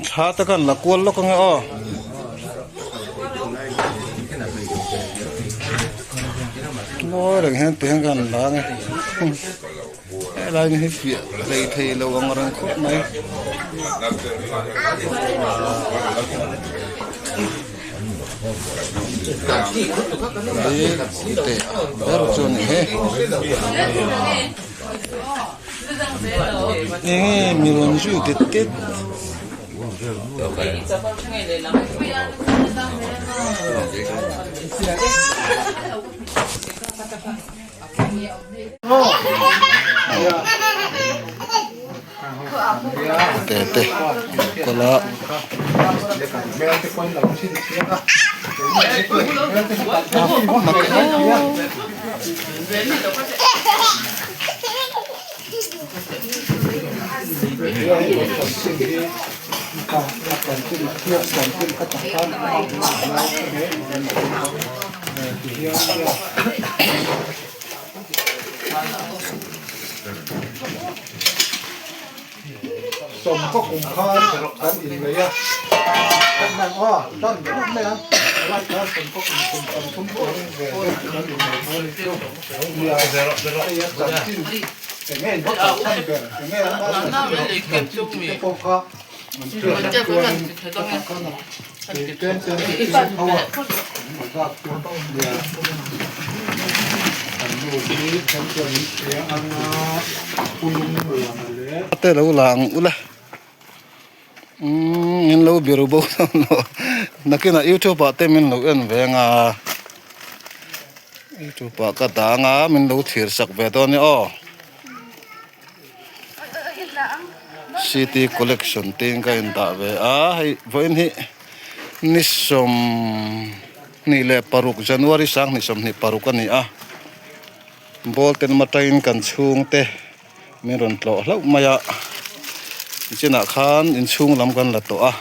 Thla te khan la kual lawk ange aw. Ngawi reng hian ti hian ka han la ange helai hi fiah hlei thei lo ang reng khawp mai. Hi ber chu a ni he enge mi rawn zui tit tit. Te te kawla Sawmkaw kum khan kan innei a, kan nang aw tan ringawt mai a, helai khan sawmkaw kum kum 30 chuang ve deuh kan innei dawn ni chu nia, hei a chanchin eng nge in va kalh chhan ber, eng nge an mahni chanchin tih te pawh kha an hriat loh chuanin ka tak khan a tih tlem tlem te chu tho a, a zat chu nia, kan nu hi then chuan min hria anga pulung ruana leh. Te lo la ang ula umm min lo biru bo dawn lo nakinah youtube ah te min lo en ve anga youtube ah ka dah anga min lo thlir sak ve dawn nia aw. City collection te in ka indah ve a hei vawiin hi ni 26 January 2026 a ni a ball ten atangin kan chhungte min rawn tlawh hlauh mai a nichinah khan inchhung lam kan la tawh a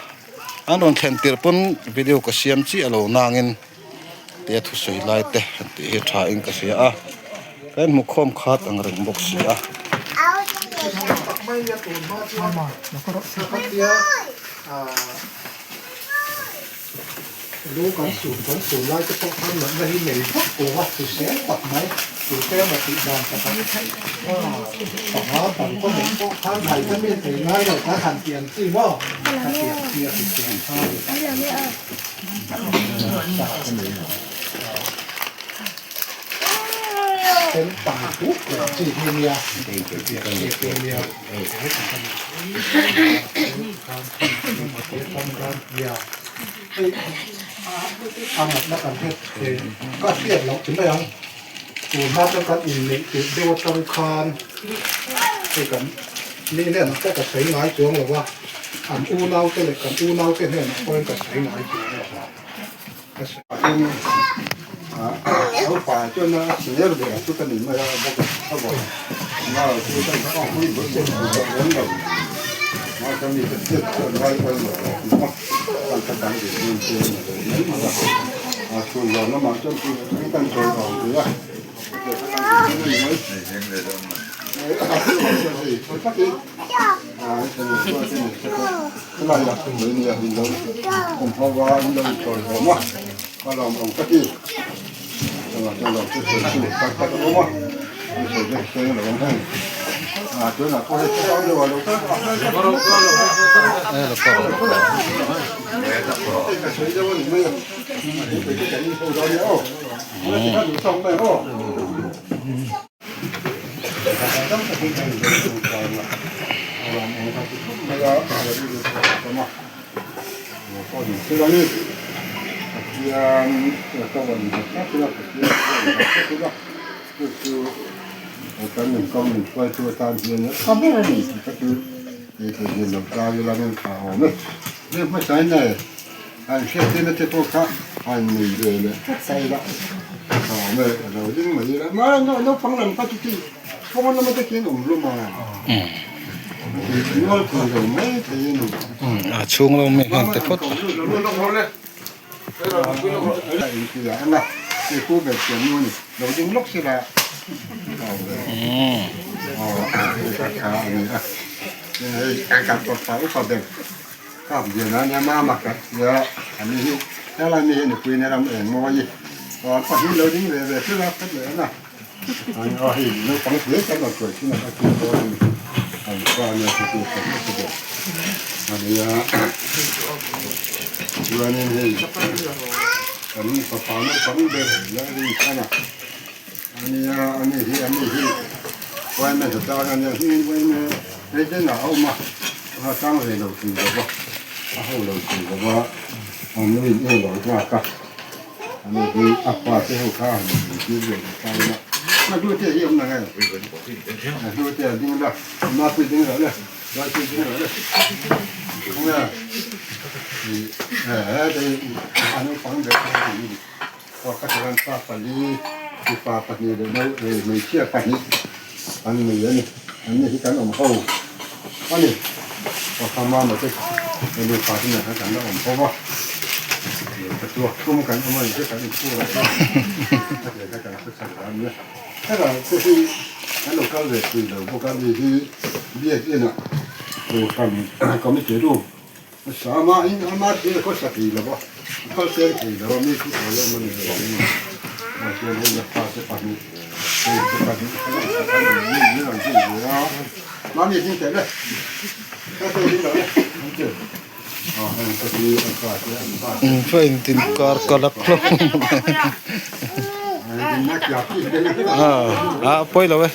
an rawn thlen tirh pawn video ka siam chiah lo nangin tia thusawi lai te han tih hi tha in ka hria a ka inhmu khawm khat ang reng bawk si a. Lu kan sun kan sun lai te pawh khan natna hi nei vak lo a hrisel tak mai tute emaw tih dan takah panga dang pawh neih pawh khan vitamin ei ngai lo kan han ti ang chi maw ka ti ang chi a hrisel khan. An unaute leh kan unaute hnenah pawhin ka sawi ngai chuang lo va. A chhung lo mi heng te phawt a. Aw ka tha a ni a hei kan fapa upa ber kap lian a nia mama kan tia a ni hi helai mi hi nupui na ram eng mawi aw an pahnih lo ding ve ve thil a khat leh a na aw hei naupang hle kan rawn tuai thin a ka ti dawn a ni an pa nia ka ti ka hre ber a nia chuanin hei kan fapa naupang ber la rin chhan a. Ania ani hi ani hi uaime hna tang ania hming uaime president ah a awm a a tang ve lo thei lo va a ho lo thei lo va an nu in en lo nghak a ani hi a pa te ho kha han in tir ve ta ila a hnu te hi awm na nge a hnu te a ding la ma pui ding rawh le ma pui ding rawh le khawnge e he a naupang ber kha ani. Pakhat hian pa pali, mipa pahnih leh nau eh hmeichhia pahnih an nei a ni. An ni hi kan awm ho a ni. Pakhat mama te nupa te nen khan kan la awm ho va, ka tuak thum kan awm a ni te kan inphur a chuan a hle kha kan hre chak dan nia. Hetah te hi kan lo kal ve tui lo bawk a ni hi biakinah kohhran committee room Sama in ama thil a khawsa thei lo va, a kal seng thei lo a, mi thu thaw lawm a ni lo ang a chuan hei la fate pahnih hei te pahnih kha a khat a ni mi in rawn zui ve a, mahni a ding teh le, ka te ding lo le an ti a heng te hi an fate an fate. Fa engtin kar ka lak hlawm a pawi lo e.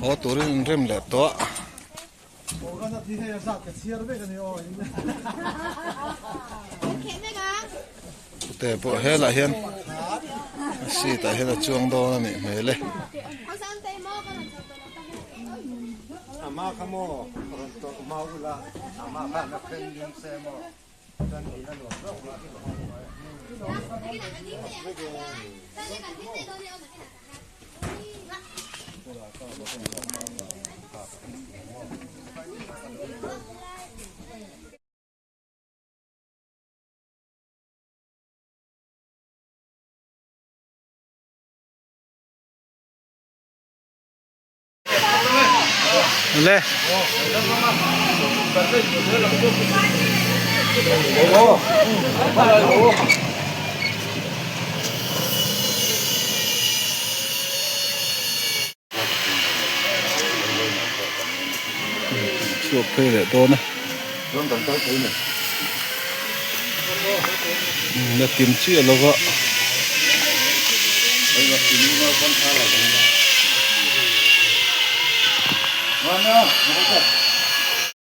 Haw turin an rem leh tawh a. Te pawh helaiah hian a seat ah hian a chuang dawn a nih hmel e. Le. Chhuak phei leh dawn a. La kim chiah lo va.